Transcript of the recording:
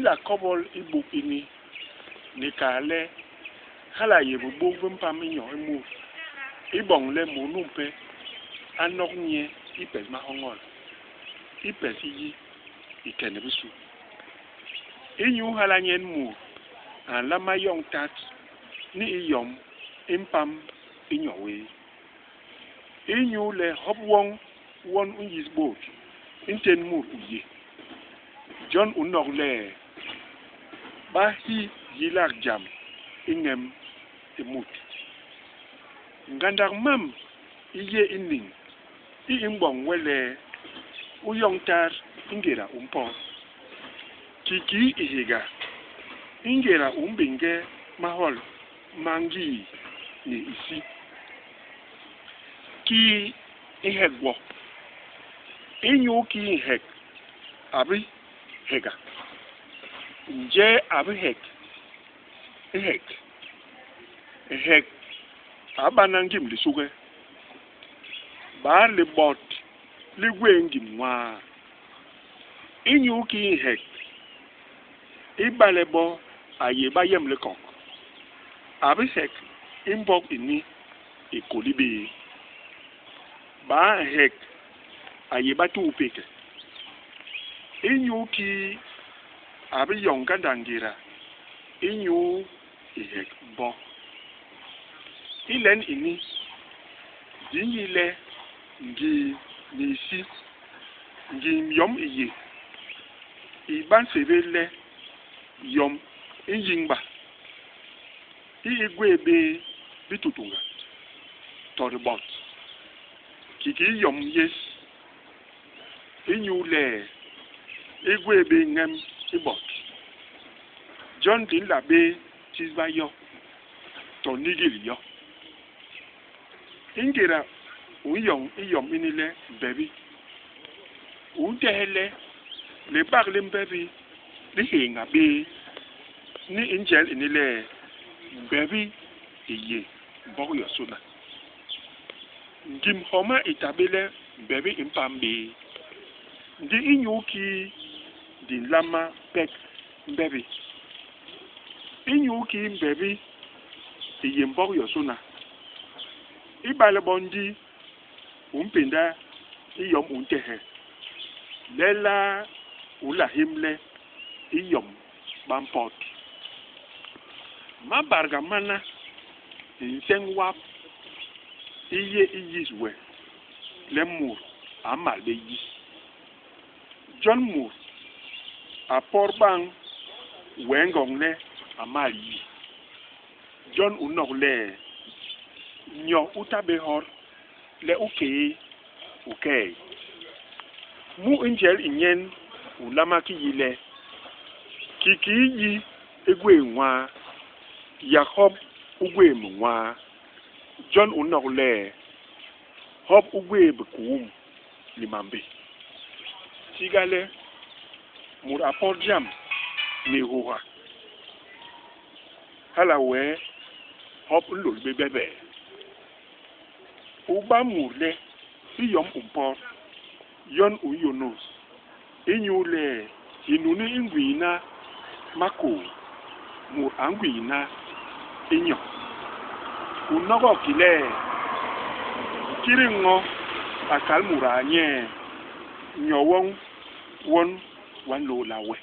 nla kobol i buk ini ni kal le hala a yé bibuk bi mpam i nyo i mut i boñ le mut numpe a nok nye i pes mahoñol, i pes i yi, i ke ni bisu. Inyu hala nyen mut a nlama yoñ tat ni i yom i mpam i nyo wéé. Inyu le hop woñ won u nyis bôt i ntén mut u yé. Jon u nok le ba hi yilak jam i ñem i mut. Ngandak mam i yé i niñ i i mboñ we le u yoñ tat i ngéda u mpot. Kikii hihéga, i ngéda u mbéñge mahol ma ngii ni isi, kii i nhek gwo? Inyu kii nhek a bi héga? Njee a bi hek nhek? Nhek a bana ngim lisuge. Baa libot li gwé ngim nwaa? Inyu kii nhek? Ibale bo a yé bayemlikok, a bi hek i mbok ini i kôli bé. Baa nhek a yé batuupék? Inyu kii a bi yoñ ngandak ngéda inyu i hek mbok? I len ini, di nyi le ngii ni isi, ngim yom i yé, i ba nsébél le yom i nyiñba, i i gwé bé bitutunga to dibot, kiki yom yés, inyule i gwé bé ñem i bot. Jon di nla bé tisba yo, to nigil yo. I ngéda u nyoñ i yom ini le mbebi, u ntehe le libak li mbebi li nhéñha bé ni i njel ini le mbebi i yé mbok yosôna. Ngim homa i ta bé le mbebi i mpam bé. Ndi inyu kii di nlama pek mbebi? Inyu kii mbebi i yé mbok yosôna? Ibale bo ndi u mpénda i yom u ntehe, lelaa u nla hémle i yom ba mpot? Mabadga mana, nseñ wap i yé i yis we le mut a mal bé yi. Jon mut a pot bañ wengoñle a mal yi. Jon u nok le, nyo u ta bé hot le u kee, u kee. Mu i njel i nyen u nlama ki yi le, kikii yi i gwé nwaa, yak hop u gwé minwaa. Jon u nok le, hop u gwé bikuum ni mambe. Tiga le, mut a pot jam ni hôha. Hala wee hop u nlôl bé bebee. U ba mut le i yom u mpot, yon u nyônôs inyule hinuni i ngwiina makôô, mut a ngwiina i nyo. U nogok ki le, kidi ño a kal mudaa nye, nyo woñ won w'a lôla we.